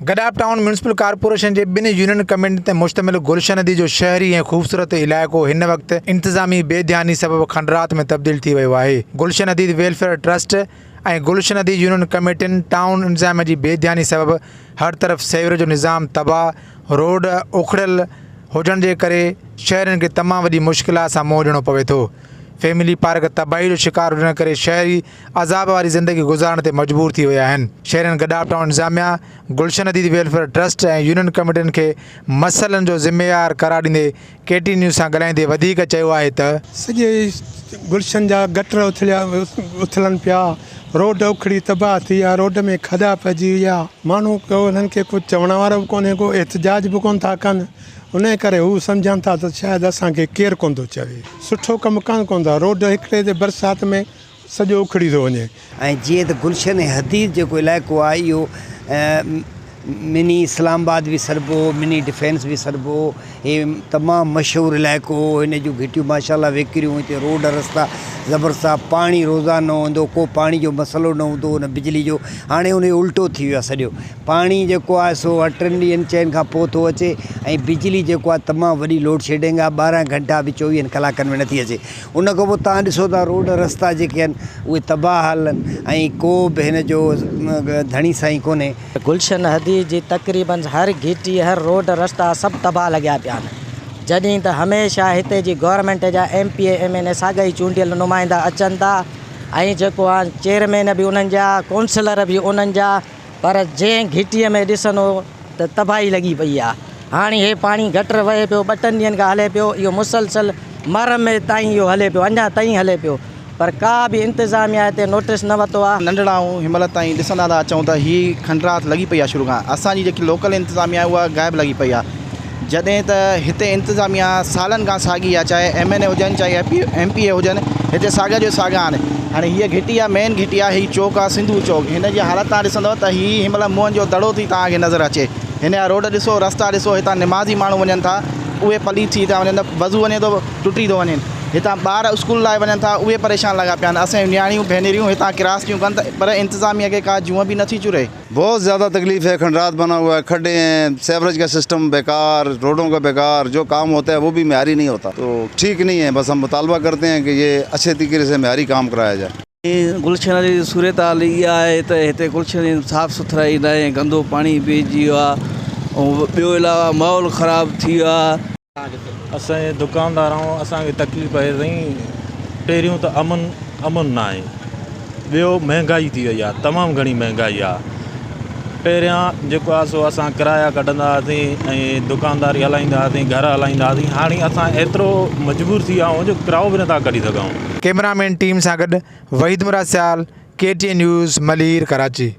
Gadap town municipal corporation جي ٻن union ڪميٽين تي مشتمل گلشن حديد جو شهري ۽ خوبصورت علائقو هن وقت انتظامي بي ڌياني سبب کنڊرات ۾ تبديل ٿي ويو آهي. Gulshan Hadeed welfare trust ۽ Gulshan Hadeed union ڪميٽين ٽائون انتظاميا جي بي ڌياني سبب هر طرف سيوريج جو نظام تباهه، روڊ اکڙيل هجڻ جي ڪري شهرين کي تمام وڏي مشڪلات سان منهن ڏيڻو پوي ٿو. فيملي پارڪ تباهي جو شڪار هجڻ ڪري شهري عذاب واري زندگي گذارڻ تي مجبور ٿي ويا آهن. شهرين گڏاپ ٽائون انتظاميا، Gulshan Hadeed welfare trust ۽ union ڪميٽين کي مسئلن جو ذميوار قرار ڏيندي ڪي ٽي نيوز سان ڳالهائيندي وڌيڪ چيو آهي ته. سڄي گلشن جا گٽر اٿليا اٿلن پيا، روڊ اکڙي تباهه ٿي ويا، روڊ ۾ کڏا پئجي ويا، ماڻهو ڪو انهن کي ڪجهه چوڻ وارو به ڪونهي ڪو احتجاج به ڪونه ٿا ڪن، انهي ڪري هو سمجهن ٿا ته شايد اسان کي ڪير ڪونه ٿو چوي. سٺو ڪم ڪن ڪونه ٿا، روڊ هڪڙي تي برسات ۾ سڄو اکڙي ٿو وڃي. ۽ جيئن ته گلشن حديد جيڪو علائقو آهي اهو مني اسلام آباد به سڏبو هو مني ڊفينس به سڏبو هو هي تمام مشهور علائقو هو هن جون گهٽيون ماشاء الله ويڪريون هتي روڊ رستا زبردست پاڻي روزانو هوندو ڪو پاڻي جو مسئلو نه هوندو هو نه بجلي جو هاڻي ان جو الٽو ٿي ويو آهي سڄو پاڻي جيڪو آهي سو هر ٽن ڏينهن چئن کان پوء ٿو اچي ۽ بجلي جيڪو آهي تمام وڏي لوڊ شيڊنگ آهي ٻارهن گهنٽا به چوويهن ڪلاڪن ۾ نٿي اچي ان کان پوء توهان ڏسو ٿا روڊ رستا جيڪي آهن اهي تباهه حال آهن ۽ ڪو به هن جو ڌڻي سائين ڪونهي. گلشن حديد جي تقريبن هر گهٽي هر روڊ رستا سڀ تباهه لڳيا پيا آهن جڏهن ته هميشه هتي جي گورنمينٽ جا M P A M N A ساڳا ئي چونڊيل نمائندا اچن ٿا ۽ جيڪو آهي چيئرمين به انهن جا ڪونسلر به انهن جا پر جنهن گهٽيء ۾ ڏسندو ته تباهي لڳي پئي آ. هاڻي هي پاڻي گٽر وهي پيو، ٻه ٽن ڏينهن کان هلي پيو، اهو مسلسل محرم تائين اهو هلي پيو، اڃا تائين هلي پيو، پر ڪا به انتظاميا هتي نوٽيس نه ورتو آ. ننڍڙا آهيون هن مهل تائين ڏسندا ٿا اچون ته هي کنڊرات لڳي پئي آ شروع کان اسان جي جيڪي لوڪل انتظاميا آهي اها غائب لڳي پئي آ جڏهن ته هتي انتظاميا سالن کان ساڳي آهي چاهي ايم اين اي هجن چاهي ايم پي اي هجن هتي ساڳيا جو ساڳيا آهن هاڻي هيء گهٽي آهي مين گهٽي آهي هي چوڪ آهي سنڌو چوڪ هن جي حالت توهان ڏسندؤ ته هي هن مهل موهن جو دڙو ٿي توهان کي نظر اچي هن جا روڊ ڏسو رستا ڏسو هتان نمازي ماڻهو وڃن ٿا اهي پليت ٿي ٿا وڃن وضو وڃي ٿو ٽٽي ٿو وڃي هتان ٻار اسڪول لاء وڃن ٿا اهي پريشان لڳا پيا آهن اسان جون نياڻيون ڀينريون هتان ڪراس ٿيون ڪن ته پر انتظاميا کي ڪا جونء به نٿي چري. بهت زياده تڪليف هي کنڊرات بنا هوا هي کڏي هين سيورج کا سسٽم بيڪار روڊون کا بيڪار جو ڪام هوتا هي وو بهي معياري نهي هوتا تو ٺيڪ نهي هي بس هم مطالبه ڪرتي هين ڪي يه اڇي طريقي سي معياري ڪام ڪرايا جائي. گلشن جي صورتحال اها آهي ته هتي گلشن جي صاف سٿرائي ناهي گندو پاڻي بيهجي ويو آهي ۽ ٻيو علاوه ماحول خراب ٿي ويو آهي. اسان جي دڪاندار آهيون اسان کي تڪليف آهي سائين پهريون ته امن امن نه آهي ٻيو مهنگائي ٿي وئي آهي تمام گهڻي مهنگائي آهي پهريان جيڪو آهي سو اسان ڪرايا ڪڍندا هئاسين ۽ دڪانداري هلائيندا هئاسين گهر هلائيندا هئاسين هاڻي اسان ايترو مجبور ٿي ويا آهيون جو ڪرايو به نٿا ڪڍي سگهون. ڪئميرا مين ٽيم سان گڏ Waheed Murad Sial, K T N news, Malir, Karachi.